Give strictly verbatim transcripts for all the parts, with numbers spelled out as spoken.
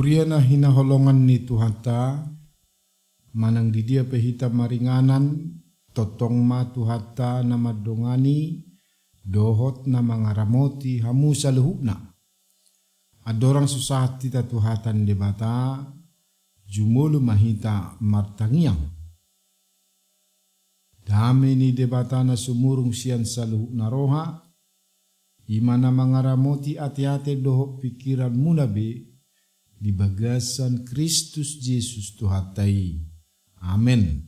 Huria na hinaholongan ni Tuhanta, manang di dia pe hita maringanan, tongtong ma Tuhanta na mandongani dohot na mangaramoti hamu saluhutna. Andorang so sahat hita tu hata ni Debata, jumolo ma hita martangiang. Dame ni Debata na sumurung sian saluhutna roha, i ma na mangaramoti ateate dohot pingkiranmuna be di bagasan Kristus Jesus Tuhanta i. Amen.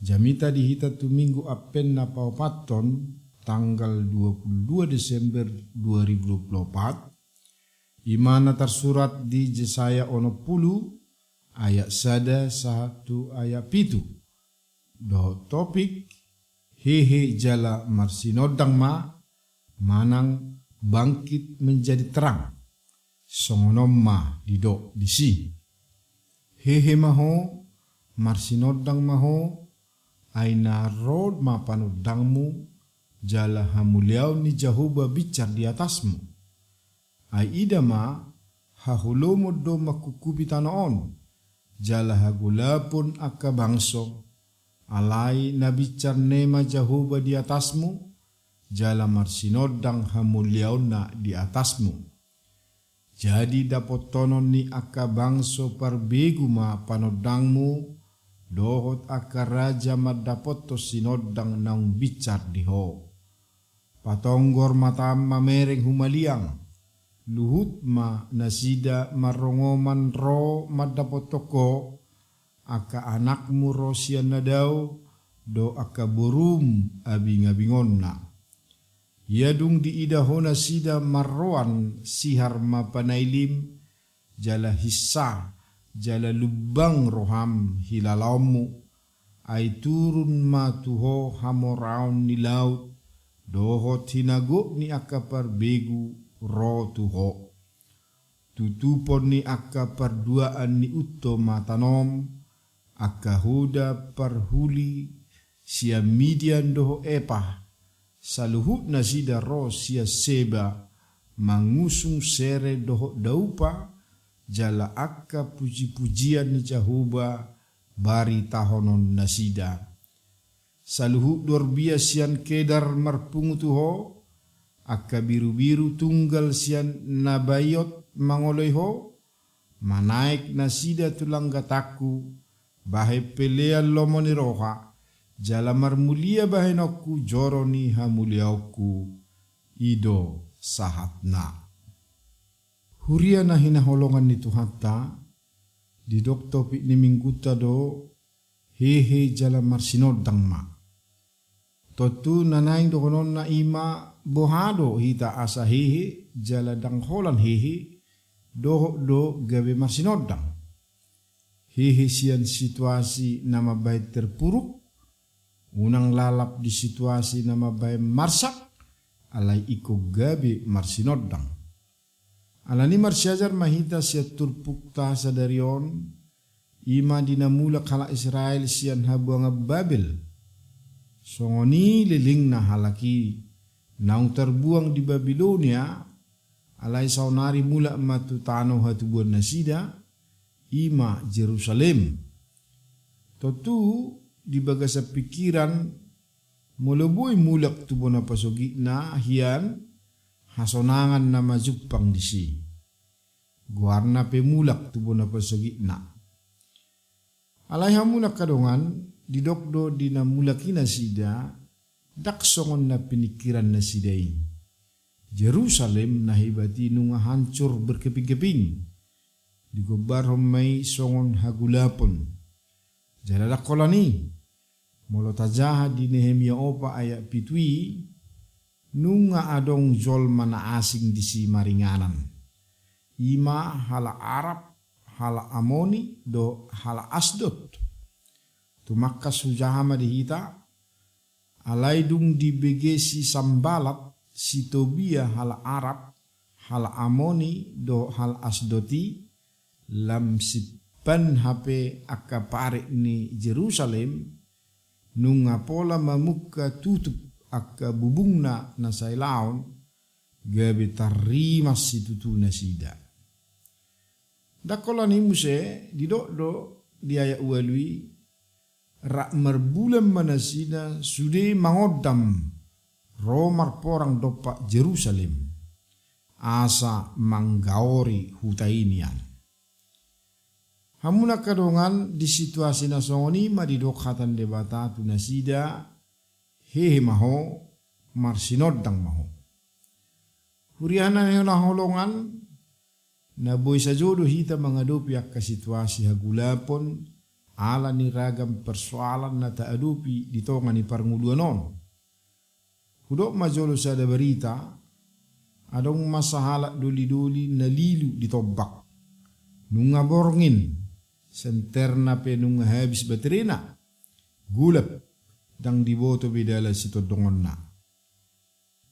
Jamita di hita tu Minggu Advent na paopathon, tanggal dua puluh dua Desember dua ribu dua puluh opat, i ma na tarsurat di Jesaya onom pulu ayat sada sahat tu ayat pitu. Dohot topik, hehe jala marsinondang ma, manang bangkit menjadi terang. Songon on ma didok disi. Hehe ma ho, marsinondang ma ho, ai na ro ma panondangmu, jala hamuliaon ni Jahowa binsar di atasmu. Ai ida ma, haholomon do mangkungkupi tano on, jala hagolapon angka bangso, alai na binsar nema Jahowa di atasmu, jala marsinondang hamuliaonna di atasmu. Jadi dapothonon ni angka bangso parbegu ma panondangmu, dohot angka raja mandapothon sinondang naung binsar di ho. Patonggor matam mamereng humaliang, luhut ma nasida marrongoman ro mandapothon ho, angka anakmu ro sian na dao, do angka borum abingabingonna. Ia dung diida ho nasida marroan sihar ma panailim, jala hinsa, jala lumbang roham hilalaonmu, ai turun ma tu ho hamoraon ni laut, dohot hinagok ni angka parbegu ro tu ho. Tutupon ni angka parduaan ni unto ma tanom, angka hoda parhuli sian Midian dohot Epah, saluhut nasida ro sian Seba, mangusung sere dohot daupa, jala angka pujipujian ni Jahowa baritahonon nasida. Saluhut duar bias sian Kedar marpungu tu ho, angka birubiru tunggal sian Nabaiot mangoloi ho, manaek nasida tu langgatangku, bahen pelean lomo ni roha, jala marmulia bahenonku joro ni hamuliaonku, i do sahatna. Huria na hinaholongan ni Tuhanta, didok topik ni minggunta do, hehe jala marsinondang ma. Tontu na naeng dohononna i ma boha do hita asa hehe, jala ndang holan hehe, dohot do gabe marsinondang. Hehe sian situasi na mambahen terpuruk, unang lalap di situasi na mambahen marsak, alai ingkon gabe marsinondang. Alani marsiajar ma hita sian turpukta sadari on, i ma di na mulak halak Israel sian habuangan Babel. Songon i lelengna halak i, naung tarbuang di Babilonia, alai saonari mulak ma tu tano hatubuan nasida, i ma Jerusalem. Tontu di bagasan pingkiran, molo boi mulak tu bona pasogitna hian, hasonangan na majumpang disi. Goarna pe mulak tu bona pasogitna. Alai hamu na angka dongan, didok do di na mulak i nasida, ndang songon na piningkiran nasida i. Jerusalem na hebat i nunga hancur berkeping-keping. Digombarhon ma i songon hagulapon. Jala ndang holan i. Molo tajaha di Nehemia opat ayat pitu i, nunga adong jolma na asing disi maringanan. I ma halak Arab, halak Amoni, dohot halak Asdod. Tumangkas hujaha ma di hita, alai dung dibege si Sanballat, si Tobia halak Arab, halak Amoni, dohot halak Asdod i, lam simpan hape angka parik ni Jerusalem, nunga pola mamungka tutup angka bubungna na sailaon, gabe tarrimas situtu nasida. Ndang holan i muse, didok do di ayat ualu i, rap marbulan ma nasida sude mangondam ro marporang dompak Jerusalem, asa manggaori huta i nian. Hamu na angka dongan, di situasi na songon i ma didok hata ni Debata tu nasida, hehe ma ho, marsinondang ma ho. Huria na hinaholongan, na boi sajo do hita mangadopi angka situasi hagulapon ala ni ragam persoalan na taadopi di tonga ni parngoluan on. Hudok ma jolo sada barita, adong ma sahalak doli-doli na lilu di tombak. Nunga borngin, senterna pe nunga habis baterena, golap, ndang diboto be dalan sitondongonna.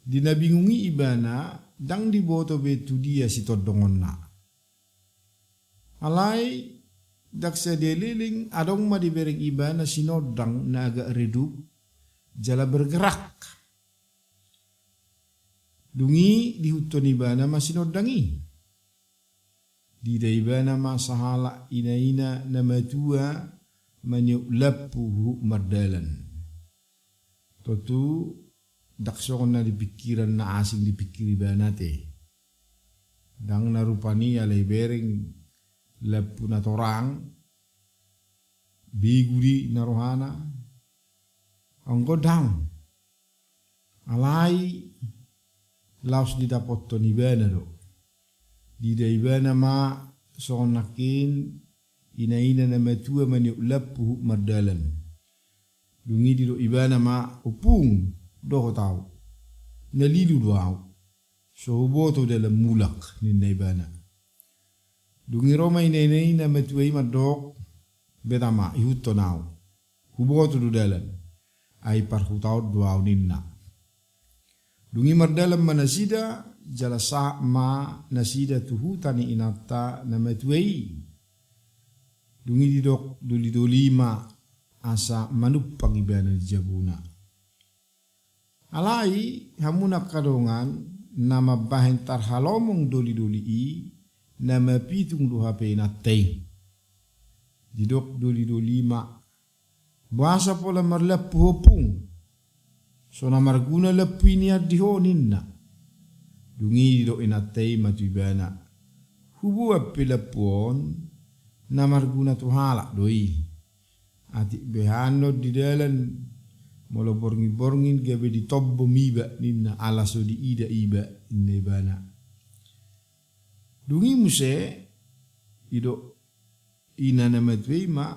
Di na bingung i ibana, ndang diboto be tu dia sitondongonna. Alai, ndang sadia leleng adong ma dibereng ibana sinondang na agak redup, jala bergerak. Dung i diihuthon ibana ma sinondang i. Diida ibana ma sahalak ina-ina na matua maniop lampu huhut mardalan. Tontu ndang songon na di pingkiran na asing di pingkir ibana te. Ndang na rupani alai bereng lampu na torang, begu di na rohana. Anggo ndang. Alai laos didapothon ibana do. Diida ibana ma songon nangkin ina-ina na matua maniop lampu huhut mardalan. Dung i didok ibana ma, "Ompung, dohot ahu. Na lilu do ahu. So huboto dalan mulak," ninna ibana. Dung i ro ma ina-ina i na matua i mandok, "Beta ma, ihuthon ahu. Huboto do dalan. Ai parhuta on do ahu," ninna. Dung i mardalan ma nasida, jala sahat ma nasida tu huta ni inanta na matua i. Dung i didok doli-doli ma asa manumpang ibana di jabuna. Alai hamu na angka dongan, na mambahen tarhalomong doli-doli i, na mapitung do hape inanta i. Didok doli-doli ma, "Boasa pola marlampu ho, Ompung? So na marguna lampu i nian di ho," ninna. Dung i didok inanta i ma tu ibana, "Huboan pe lampu on, na marguna tu halak do i. Atik behanon di dalan, molo borngin-borngin gabe ditombom iba," ninna, "ala so diida iba," ninna ibana. Dung i muse, didok ina na matua i ma,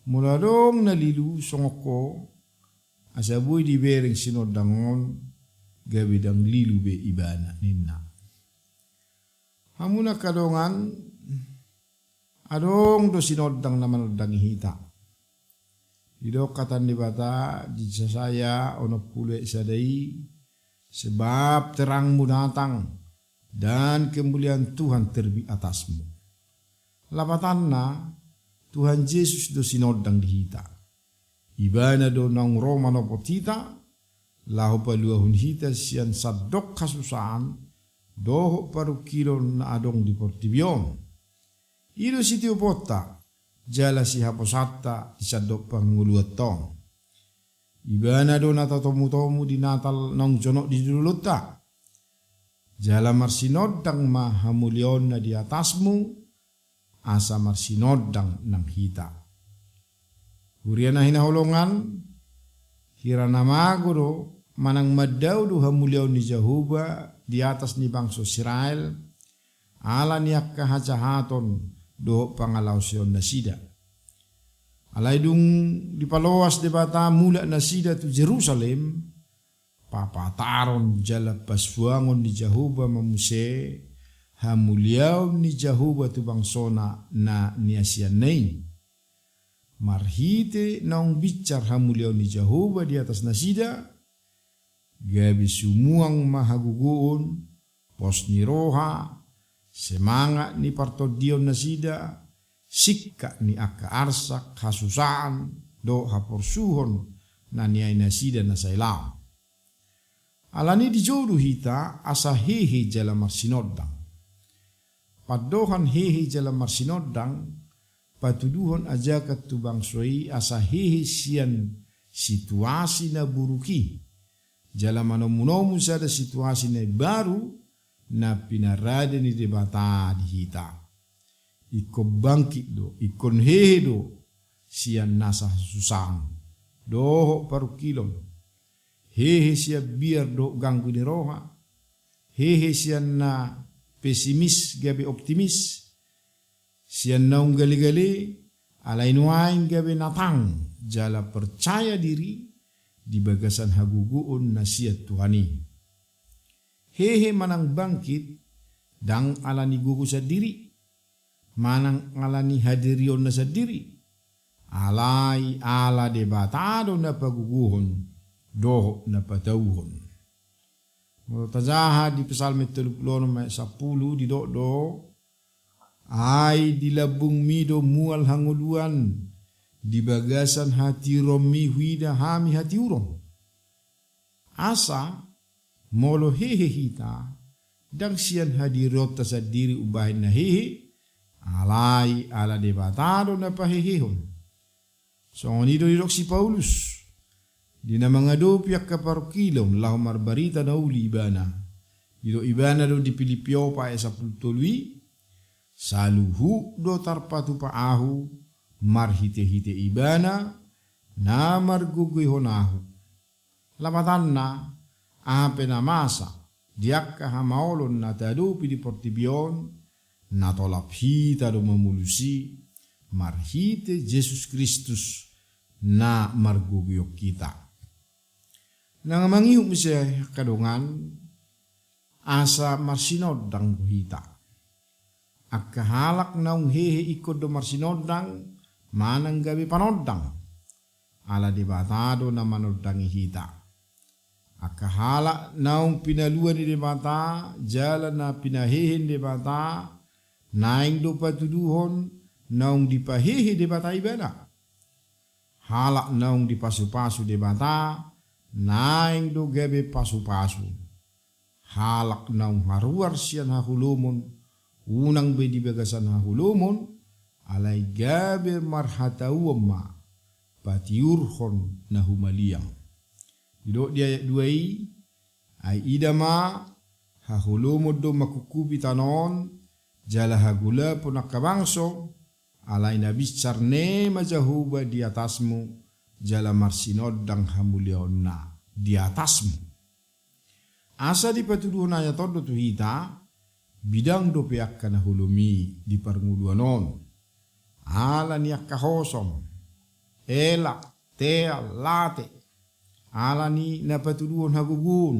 "Molo adong na lilu songon ho, asa boi dibereng sinondang on, gabe ndang lilu be ibana," ninna. Hamu na angka dongan, adong do sinondang na manondangi hita. Didok hata ni Debata di Jesaya onom pulu sada i, "Sebab terangmu datang, dan kemuliaan Tuhan terbit atasmu." Lapatanna, Tuhan Jesus do sinondang di hita. Ibana do naung ro manopot hita, laho paluahon hita sian sandok hasusaan dohot parungkilon na adong di portibi on. I do sitioponta jala sihaposanta di sandok parngoluanta on. Ibana do na tatomu-tomu di Natal naung jonok di jolonta. Jala marsinondang ma hamuliaonna di atasmu, asa marsinondang nang hita. Huria na hinaholongan, hira na mago do manang mandao do hamuliaon ni Jahowa di atas ni bangso Israel, ala ni angka hajahaton dohot pangalaosion nasida. Alai dung dipaloas Debata mulak nasida tu Jerusalem, papataron jala pasuangon ni Jahowa ma muse hamuliaon ni Jahowa tu bangsona na niasianna i. Marhite naung binsar hamuliaon ni Jahowa di atas nasida, gabe sumuang ma hagogoon, pos ni roha, semangat ni partondion nasida, singkat ni angka arsak, hasusaan, dohot haporsuhon na nian nasida na sai laon. Alani i dijou do hita asa hehe jala marsinondang. Pandohan hehe jala marsinondang, patuduhon ajakan tu bangso i asa hehe sian situasi na buruk i, jala manomunomu sada situasi na imbaru na pinarade ni Debata di hita. Ingkon bangkit do, ingkon hehe do sian nasa hasusaan dohot parungkilon. Hehe sian biar dohot ganggu ni roha. Hehe sian na pesimis gabe optimis. Sian naung galegale, alai nuaeng gabe na tang jala percaya diri di bagasan hagogoon na sian Tuhan i. Hehe manang bangkit, ndang ala ni gogo sandiri, manang ala ni hadirionna sandiri, alai ala Debata do na pagogohon dohot na patauhon. Molo tajaha di Psalmen tolu pulu onom ayat sampulu, didok do: Ai di lambungmi do mual hangoluan, di bagasan hatiuronmi huida hami hatiuron. Asa molo hehe hita, ndang sian hadirionta sandiri umbahen na hehe, alai ala Debata do na pahehehon. Songon i do didok si Paulus di na mangadopi angka parungkilon laho marbarita na uli ibana. Didok ibana do di Pilippi opat ayat sampulu tolu i: Saluhut do tarpatupa ahu marhitehite Ibana na margogoihon ahu. Lapatanna, aha pe na masa di angka hamaolon na taadopi di portibi on, na tolap hita do mamolus i marhite Jesus Kristus na margogoihon hita. Nang mangihut muse angka dongan, asa marsinondang do hita. Angka halak naung hehe ingkon do marsinondang manang gabe panondang. Ala Debata do na manondangi hita. Angka halak naung pinalua ni Debata jala na pinahehe ni Debata, naeng do patuduhon naung dipahehe Debata ibana. Halak naung dipasupasu Debata, naeng do gabe pasupasu. Halak naung haruar sian haholomon, unang be di bagasan haholomon, alai gabe marhatauon ma patiurhon na humaliang. Didok di ayat dua i: Ai ida ma, haholomon do mangkuphupi tano on, jala hagolapon angka bangso, alai na binsar ne ma Jahowa di atasmu, jala marsinondang hamuliaonna di atasmu. Asa dipatuduhon ayat on do tu hita, bidang dope angka na holom i di parngoluan on. Ala ni angka hosom, elak, teal, late, ala ni na patuduhon hagogoon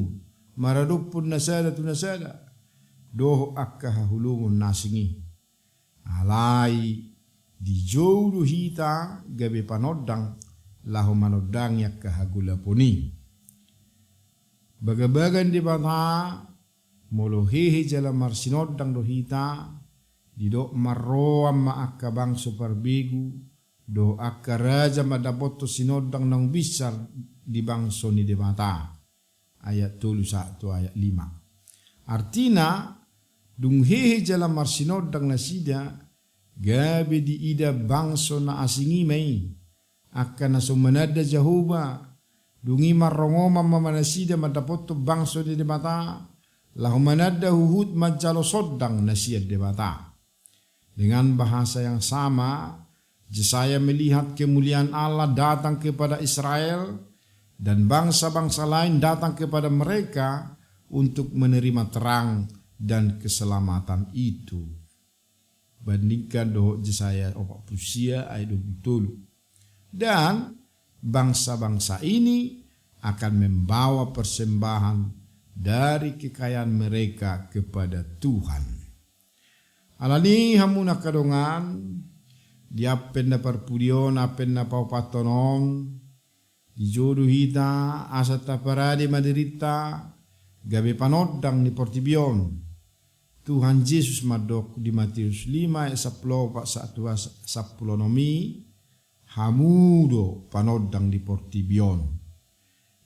maradophon na sada tu na sada, dohot angka haholomon na asing i. Alai dijou do hita gabe panondang laho manondangi angka hagolapon i. Bagabaga ni Debata, molo hehe jala marsinondang do hita, didok marroan ma angka bangso parbegu dohot angka raja mandapothon sinondang naung binsar di bangso ni Debata. Ayat tolu sahat tu ayat lima. Artina, dung hehe jala marsinondang nasida, gabe diida bangso na asing i ma i, angka na so mananda Jahowa. Dung i marrongoman ma nasida mandapothon bangso ni Debata, laho mananda huhut manjalo sondang na sian Debata. Dengan bahasa yang sama, Jesaya melihat kemuliaan Allah datang kepada Israel, dan bangsa-bangsa lain datang kepada mereka untuk menerima terang dan keselamatan itu. Bandingkan dohot Jesaya opat pulu sia ayat dua pulu tolu. Dan bangsa-bangsa ini akan membawa persembahan dari kekayaan mereka kepada Tuhan. Alani i hamu angka dongan, di ampen na parpudi on, ampen na paopathon on, dijou do hita asa taparade ma dirinta gabe panondang ni portibi on. Tuhan Jesus mandok di Matius lima ayat sampulu opat sahat tu sampulu onom i: Hamu do panondang ni portibi on.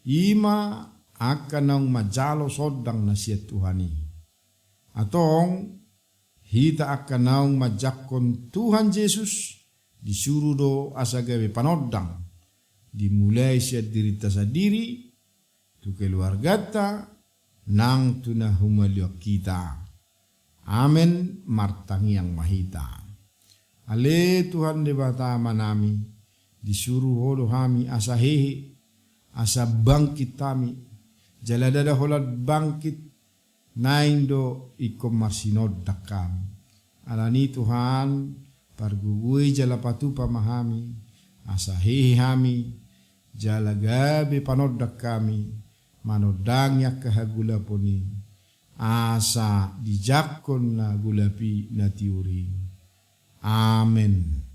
I ma angka naung manjalo sondang na sian Tuhan i. Antong, Hita angka naung manjangkon Tuhan Jesus, disuru do asa gabe panondang, dimulai sian dirinta sandiri, tu keluarganta, nang tu na humaliang hita. Amen, martangiang ma hita. Ale Tuhan Debata Amanami, disuru Ho do hami asa hehe, asa bangkit hami, jala ndada holan bangkit, naeng do ingkon marsinondang hami. Alani Tuhan, pargogoi jala patupa ma hami, asa hehe hami, jala gabe panondang hami, manondangi angka hagolapon i, asa dijangkon na golap i na tiur i. Amen.